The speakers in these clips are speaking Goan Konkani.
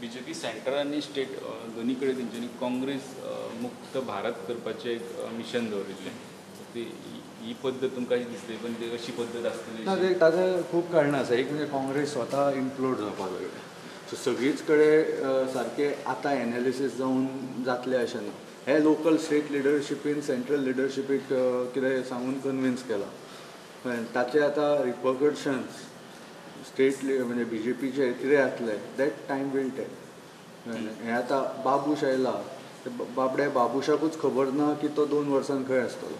बीजेपी सेंटर आनी स्टेट दोनी कडेन तेंच्यांनी काँग्रेस मुक्त भारत करपाचें एक मिशन दवरिल्लें. ती ही पद्दत तुमकां अशी दिसली, पण ती अशी पद्दत आसतली? ना, ते ताजें खूब कारणां आसा. एक म्हणजे काँग्रेस स्वता इम्प्लोड जावपाक लागल्या. सो सगळीच कडेन सारकें आतां एनालिसीस जावन जातलें अशें ना. हे लोकल स्टेट लिडरशिपीन सेंट्रल लिडरशिपीक कितें सांगून कन्विन्स केलां, ताचे आतां रिपरकशन्स स्टेट म्हणजे बीजेपीचे कितें जातलें that time will tell. हें आतां बाबूश आयला, बाबड्या बाबूशाकूच खबर ना की तो 2 वर्सां खंय आसतलो.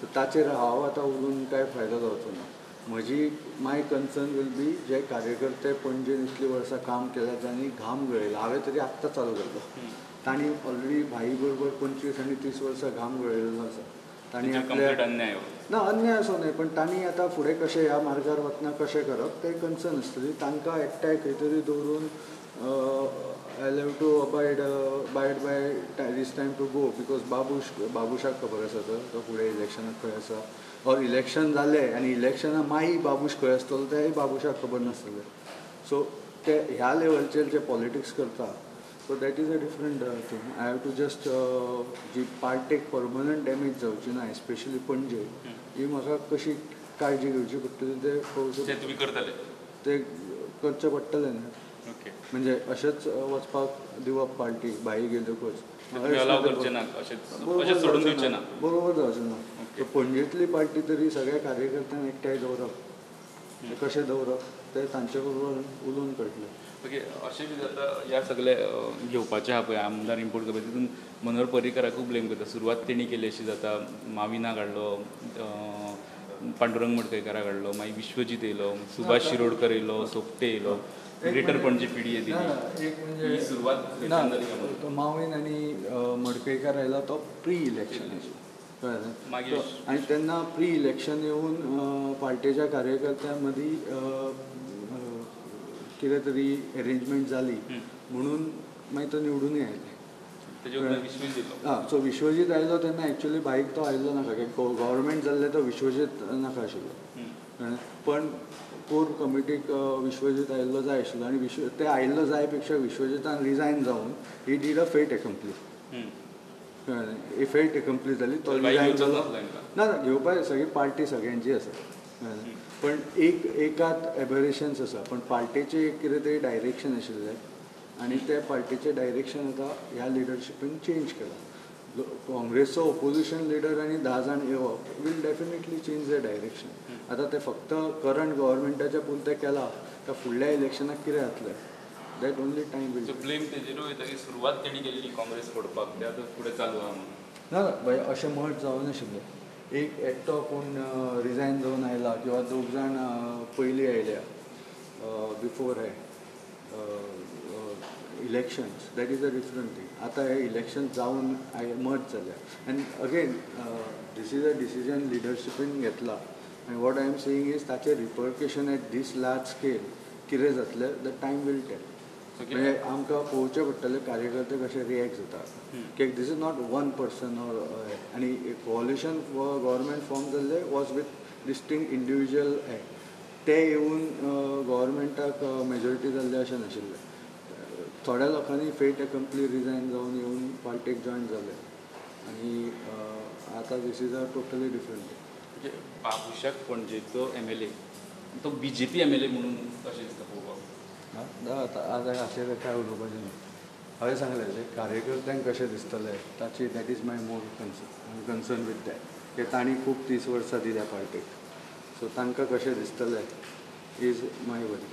सो ताचेर हांव आतां उलोवन कांय फायदो जावचो ना. म्हजी माय कन्सर्न will be जे कार्यकर्ते पणजेन इतलीं वर्सां काम केलां, जांणी घाम गळयला, हांवें तरी आत्तां चालू केल्लो, तांणी ऑलरेडी भाई बरोबर 25 आनी 30 वर्सां घाम गळयल्लो आसा. तांणी अन्याय ना, अन्याय असो न्हय, पण तांणी आतां फुडें कशें ह्या मार्गार वतना कशें करप तें कन्सर्न आसतली. तांकां एकठांय खंय तरी दवरून I have to abide by this time to go, because बाबूशाक खबर आसा तो फुडें इलेक्शनाक खंय आसा, ऑर इलेक्शन जालें आनी इलेक्शना मागीर बाबूश खंय आसतलो तेंय बाबूशाक खबर नासतलें. सो ते ह्या लेवलचेर जे पॉलिटिक्स करता, so that is a different thing. I have to just जी पार्टेक परमनंट डॅमेज जावची ना, एस्पेशली पणजे, ही म्हाका कशी काळजी घेवची पडटली तें पळोवचें, तुमी करतले तें करचें पडटलें न्हय. म्हणजे अशेंच वचपाक दिवप पार्टी भाई गेल्योकच बरोबर जावचें ना. पणजेंतली पार्टी तरी सगळ्या कार्यकर्त्यांक एकठांय दवरप, कशें दवरप तें तांचे बरोबर उलोवन कळटलें. ओके, अशें बी जाता ह्या सगळे घेवपाचें आहा पळय आमदार इम्पोर्ट करपाचें, तितून मनोहर पर्रीकाराकूय ब्लेम करता. सुरवात तेणी केली अशी जाता, माविना काडलो, पांडुरंग मडकयकारा काडलो, मागीर विश्वजीत येयलो, सुभाष शिरोडकर येयलो, सोपटे येयलो, ग्रेटर पणजे पिढी दिली. एक म्हणजे सुरवात ना, तो माविन आनी मडकयकार आयला तो प्री इलेक्शन, कळ्ळें? आनी तेन्ना प्री इलेक्शन येवन पार्टेच्या कार्यकर्त्यां मदीं कितें तरी एरेंजमेंट जाली म्हणून मागीर तो निवडूनय आयले. हां, सो विश्वजीत आयलो तेन्ना एक्चुअली बाईक तो आयलो नाका, गव्हर्मेंट जाल्लें तो विश्वजीत नाका आशिल्लो, कळ्ळें? पण कोर कमिटीक विश्वजीत आयिल्लो जाय आशिल्लो आनी ते आयिल्लो जाय पेक्षा विश्वजितान रिजायन जावन he did a fait accompli, कळ्ळें? ही फेट एकम्प्ली जाली, तो रिजायन जालो. ना ना, घेवपाक सगळी पार्टी सगळ्यांची आसा, कळ्ळें? पण एक एकात एबरेशन्स आसा, पण पार्टेचें एक कितें तरी डायरेक्शन आशिल्लें आनी त्या पार्टीचें डायरेक्शन आतां ह्या लिडरशिपीन चेंज केलां. काँग्रेसचो ओपोजिशन लिडर आनी 10 जाण येवप will definitely change the direction. आतां ते फक्त करंट गव्हर्मेंटाच्या पुरतें केलां, तर फुडल्या इलेक्शनाक कितें जातलें that only time will. Blame तेजेरूय वयता की सुरवात तेणी केल्ली काँग्रेस फोडपाक, ते आतां फुडें चालू आहा म्हणून. ना ना, अशें मत जावनाशिल्लें. एक एकटो कोण रिजायन जावन आयला किंवा 2 जाण पयलीं आयल्या बिफोर हे elections, that is a different thing. आतां हे इलेक्शन जावन मर्ज जाल्या आनी again this is a decision लिडरशिपीन घेतला आनी what I am saying is ताचें repercussion at this large scale कितें जातलें the time will tell. म्हणजे आमकां पळोवचें पडटलें कार्यकर्ते कशे रिएक्ट जाता, की this is not one person or आनी कोलिशन गव्हर्मेंट फॉर्म जाल्लें वॉज विथ डिस्टिंक्ट इंडिविज्युअल हे, ते येवन गव्हर्मेंटाक मेजॉरिटी जाल्लें अशें नाशिल्लें. थोड्या लोकांनी फेट एकम्प्ली रिजायन जावन येवन पार्टेक जॉयन जाले आनी आतां this is a totally different. म्हणजे बाबूशाक पणजेचो एम एल ए, तो बीजेपी एम एल ए म्हणून अशें दिसता पळोवपाक. आतां आतां हाचेर कांय उलोवपाचें ना. हांवें सांगलें जे कार्यकर्त्यांक कशें दिसतलें ताची that is my more concern with that, की तांणी खूब 30 वर्सां दिल्या पार्टेक, सो तांकां कशें दिसतलें is my worry.